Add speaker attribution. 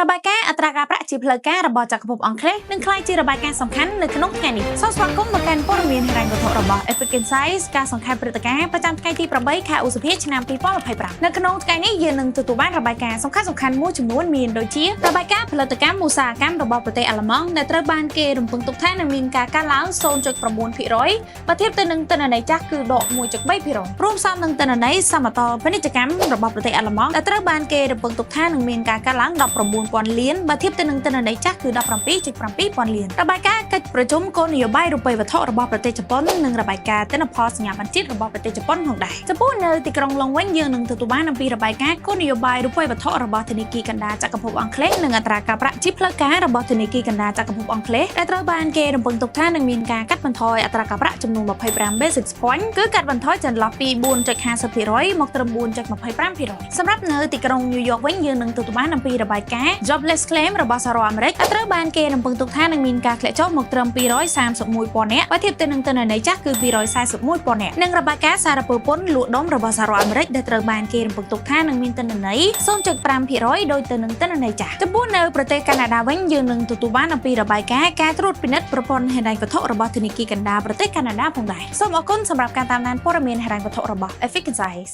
Speaker 1: របាយការណ៍អត្រាការប្រាក់ជាផ្លូវការរបស់ចក្រភពអង់គ្លេសនឹងក្លាយជារបាយការណ៍សំខាន់នៅក្នុងថ្ងៃនេះសូមស្វាគមន៍មកកាន់ព័ត៌មានហិរញ្ញវត្ថុរបស់ Epic Insights ការសង្ខេបព្រឹត្តិការណ៍ប្រចាំថ្ងៃទី8ខែឧសភាឆ្នាំ2025នៅក្នុងថ្ងៃនេះយើងនឹងទទួលបានរបាយការណ៍សំខាន់ៗមួយចំនួនមានដូចជារបាយការណ៍ផលិតកម្មឧស្សាហកម្មរបស់ប្រទេសអាល្លឺម៉ង់ដែលត្រូវបានគេរំពឹងទុកថានឹងមានការកើនឡើង0.9%បើធៀបទៅនឹងទិន្នន័យចាស់គឺដក1.3%រួមផ្សំនឹងទិន្នន័យសមតុល្យពាណិជ្ជកម្មរបស់ប្រទេសអាល្លឺម៉ង់ដែលត្រូវបានគេរំពឹងទុកថានឹងមានការកើនឡើង19,000លានបើធៀបទៅនឹងទិន្នន័យចាស់គឺ17.7ពាន់លានរបាយការណ៍កិច្ចប្រជុំគោលនយោបាយរូបិយវត្ថុរបស់ប្រទេសជប៉ុននិងរបាយការណ៍ទិន្នផលសញ្ញាបត្រជាតិរបស់ប្រទេសជប៉ុនផងដែរចំពោះនៅទីក្រុងឡុងវិញយើងនឹងទទួលបានអំពីរបាយការណ៍គោលនយោបាយរូបិយវត្ថុរបស់ធនាគារកណ្ដាលចក្រភពអង់គ្លេសនិងអត្រាការប្រាក់ជាផ្លូវការរបស់ធនាគារកណ្ដាលចក្រភពអង់គ្លេសដែលត្រូវបានគេរំពឹងទុកថានឹងមានការកាត់បន្ថយអត្រាការប្រាក់ចំនួន25 basis point គឺកាត់បន្ថយចន្លោះពី4.50%មកត្រឹម4.25%សម្រាប់នៅទីក្រុងញូវយ៉កវិញយើងនឹងទទួលបានអំពីរបាយការណ៍ jobless claim របស់សហរដ្ឋអាមេរិកដែលត្រូវបានគេរំពឹងទុកថានឹងមានការធ្លាក់ចុះមកត្រឹម231,000នាក់បើធៀបទៅនឹងទិន្នន័យចាស់គឺ241,000នាក់និងរបាយការណ៍សារពើពន្ធលក់ដុំរបស់សហរដ្ឋអាមេរិកដែលត្រូវបានគេរំពឹងទុកថានឹងមានទិន្នន័យ0.5%ដូចទៅនឹងទិន្នន័យចាស់ចំពោះនៅប្រទេសកាណាដាវិញយើងនឹងទទួលបានអំពីរបាយការណ៍ការត្រួតពិនិត្យប្រព័ន្ធហិរញ្ញវត្ថុរបស់ធនាគារកណ្ដាលប្រទេសកាណាដាផងដែរសូមអរគុណសម្រាប់ការតាមដានព័ត៌មានហិរញ្ញវត្ថុរបស់ Epic Insights.